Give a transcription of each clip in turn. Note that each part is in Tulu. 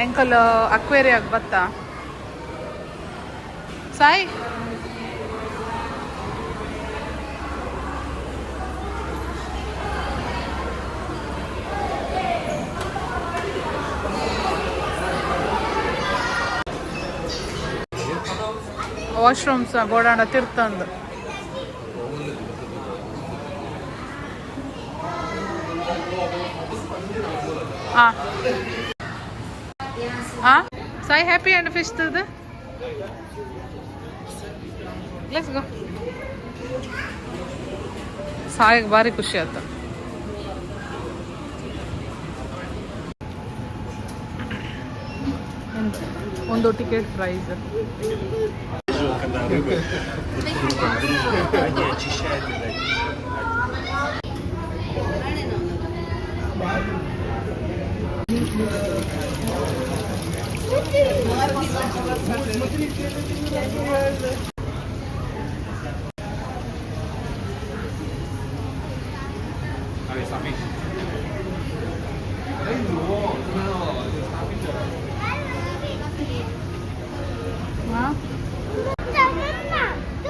ಎಂಕಲ್ ಅಕ್ವೇರಿಯಾಗ್ ಬತ್ತ ಸಾಯಿ. ವಾಶ್ರೂಮ್ಸ್ ಬೋಡಾಂಡ ತಿರ್ತಂದು. ಆ ಆ ಸಾಯಿ, ಹ್ಯಾಪಿ ಅಂಡ್ ಫಿಶ್ ತದು. Let's go. ಸಾಯಿಗೆ ಭಾರಿ ಖುಷಿ ಆಯ್ತು. ಒಂದು ಟಿಕೆಟ್ ಪ್ರೈಸ್. Когда рыба друг от друга, они очищают, видать.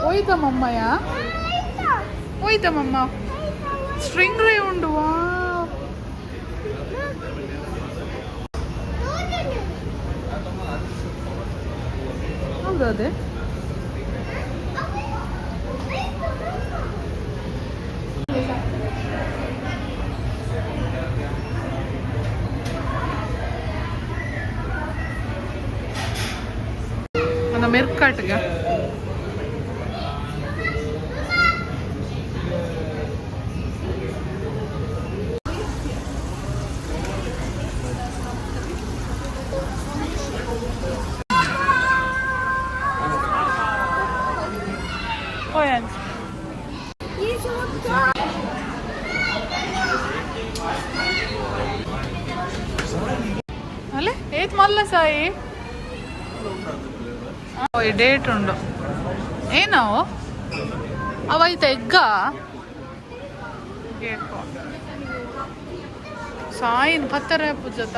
ಹೋಯ್ತಮ್ಮಯ್ಯ, ಹೋಯ್ತಮ್ಮಮ್ಮ. ಸ್ಟ್ರಿಂಗ್ ರೇ ಉಂಡು, ವಾ. ಹೌದು, ಅದೇ. ಒಂದು ಮೆರ್ಕಾಟ್ಗೆ. ಹೋಯ್. ಅಲ್ಲೇ ಏತ್ ಮಲ್ಲ ಸಾಯಿ. ಈ ಡೇಟ್ ಉಂಡು ಏನವು ಅವ ಐತ ಎಗ್ಗ ಸಾಯಿನ್ ಪತ್ತರ ಪೂಜತ.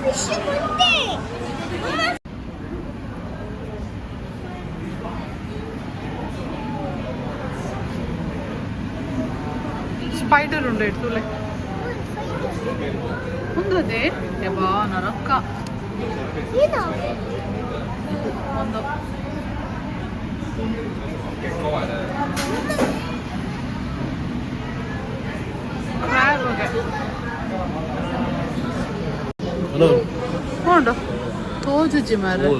ಫಿಶ್ ಮುಂದೆ. ಸ್ಪೈಡರ್ ಉಂಡು ಇಡ್ತುಲೆ ಉಂದದೆ ಯಬ್ಬಾ ನರಕ್ಕ. ಏನು? ಒಂದು ಕ್ರ್ಯಾಬ್. Hello. ಉಂಡು ತೋಜುಜಿ ಮಾರ್ರೆ.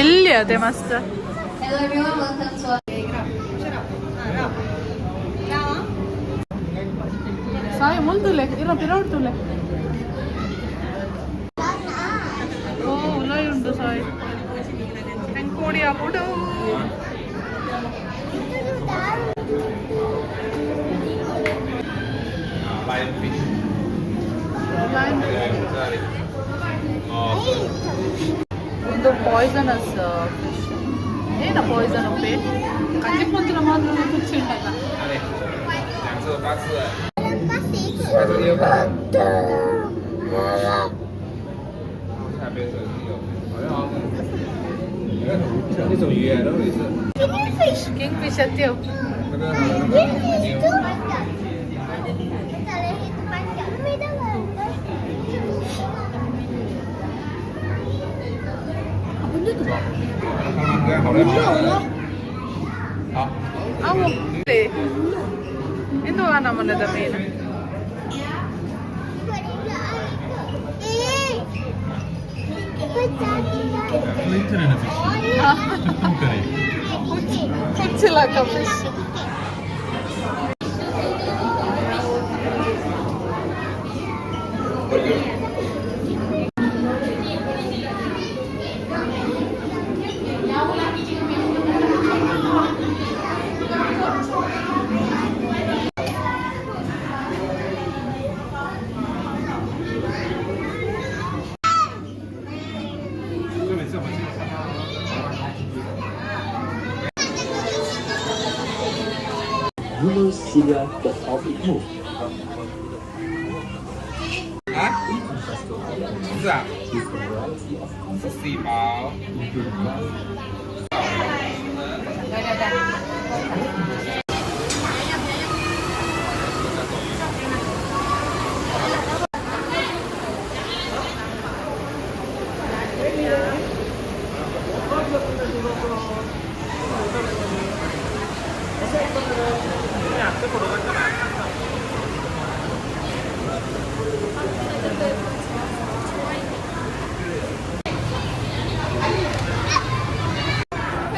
ಎಲ್ಲಿ ಅದೇ ಮಸ್ತ್. Hello everyone, welcome to Sai, ಮುಲ್ತುಲೆ ಇರ ಪಿರೋಡ್ತುಲೆ. ಓ, ಉಲಾಯ್ ಉಂಡು ಸಾಯಿ. ಹೆಂಗ್ ಆಪುಡು. Lionfish. Sorry. Oh, ಒಂದು ಪಾಯ್ಸನಸ್ ಫಿಶ್. ಏನ ಪಾಯ್ಸನ್ ಉಪ್ಪೆ ಕಂಜಿ ಪಂಚಿನ ಮಾತ್ರ ತುಚ್ಚಿಂಡಲ್ಲ. 哪里？两只大只的，下边是有，好像那种鱼啊，那种也是。 king fish ಅತ್ಯವು. 那个那个。好了好了。好。 ಅವು ಎಂದು ನಮ್ಮನೆದ ಮೀನು. ಫಿಶ್. ಹುಚ್ಚಿಲಾಕ fish. numerous cilia that help it move. 啊？是啊， With a variety of 十四包。 including garlic,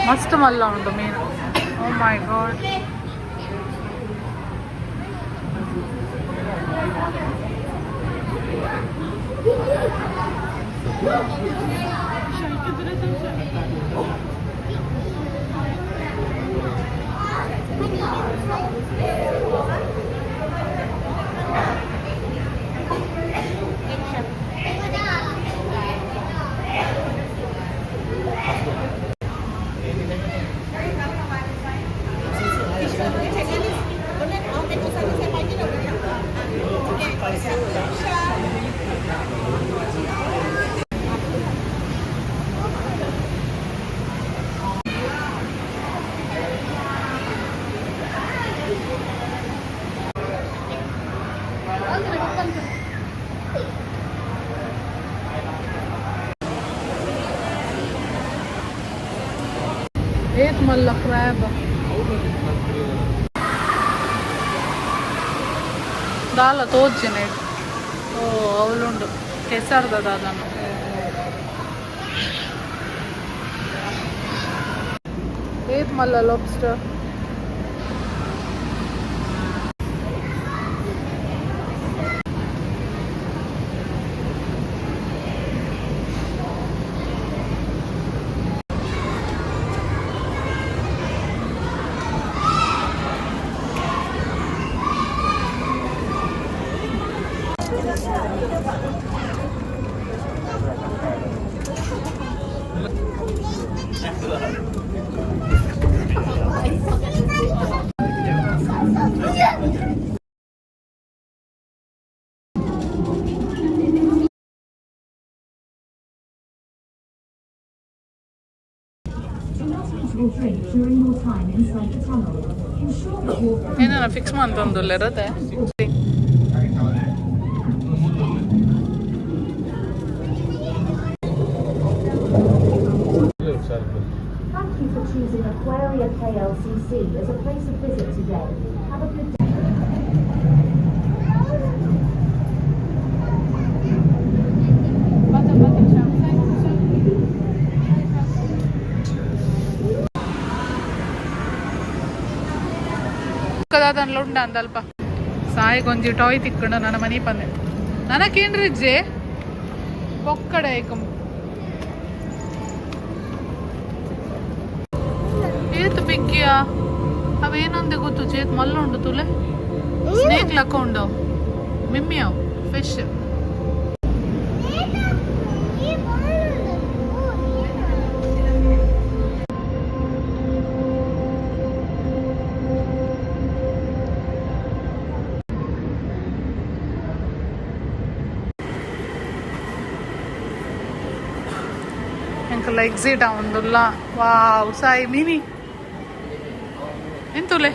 ಮಸ್ತ್ ಮಲ್ಲ ಉಂಟು ಮೀನು. ಓ ಮೈ ಗಾಡ್. ಏತ್ ಮಲ್ಲ ಕ್ರ್ಯಾಬ್. ದಾಲ ತೋಜಿನ. ಓ, ಅವಲುಂಡು ಕೆಸರ್ದ ದಾದನ. ಏತ್ ಮಲ್ಲ lobster. Do not eat or drink during your time inside the tunnel. Ensure that your ಏನೇನ fix ಮಂತೊಂದುಲ್ಲೆರತೆ. Thank you for choosing Aquaria KLCC as a place of visit today. Have a good day. ದಾದನ್ಲ ಉಂಡ ಅಂದಲ್ಪ ಸಾಯಿಗೊಂಜಿ ಟಾಯ್ ತಿಕ್ಕಂಡು. ನನ್ನ ಮನಿ ಪಂದೆ ನನಕೇನ್ರಿಜ್ಜೆ ಪೊಕ್ಕಡೆ ಐಕಂ. ಏತ್ ಬಿಗ್ಗಿಯ ಅವೇನೊಂದೆ ಗೊತ್ತು. ಚೇತ್ ಮಲ್ಲ ಉಂಡು ತುಲೆ. ಸ್ನೇಕ್ ಲಕ್ಕ ಉಂಡು. ಮಿಮ್ಮಿ ಅವು ಫಿಶ್. ಈ ಬಾಲ್. ಎಂಕಲ್ಲ ಎಕ್ಸಿಟ್ ಆವೊಂದುಲ್ಲ. ವಾವ್, ಸಾಯಿ ಮಿನಿ ಎಂತುಲೆ.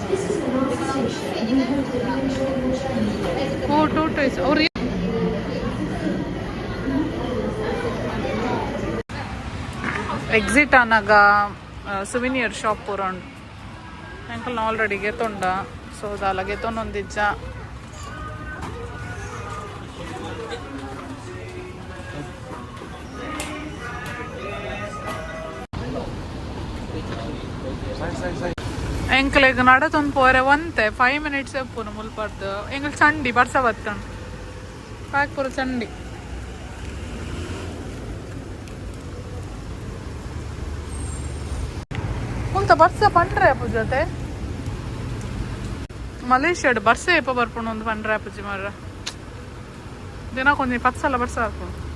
This is the last station. We hope that you enjoy your journey here. O, tortoise ಅವ್ರು. ಎಕ್ಸಿಟ್ ಆನಾಗ ಸುವಿನಿಯರ್ ಶಾಪ್ ಪೂರ ಉಂಡು. ಎಂಕಲ್ನ ಆಲ್ರೆಡಿ ಗೆತೊಂಡ. ಸೊ ದಾಲ ಗೆತೊಂದೊಂದಿಜ್ಜ. ಎಂಕ್ಲೆಗ್ ನಡತೊಂದು ಪೋರೆ ಒಂತೆ 5 ಮಿನಿಟ್ಸ್ ಎಪ್ಪುನು ಮುಲ್ಪರ್ದು. ಎಂಕಲ್ ಚಂಡಿ ಬರ್ಸ ಬತ್ತುಂಡು. ಪ್ಯಾಕ್ ಪೂರ ಚಂಡಿ. ಮುಲ್ತ ಬರ್ಸ ಪಂಡ್ರೆ ಅಪ್ಪು ಜೊತೆ. ಮಲೇಷ್ಯಾಡ್ ಬರ್ಸೆ ಏಪ ಬರ್ಪುಂಡು ಒಂದು ಪಂಡ್ರೆ ಆಪುಜಿ ಮಾರ್ರೆ. ದಿನ ಕೊಂಚ ಪತ್ಸಲ ಬರ್ಸ ಆಪುಂಡು.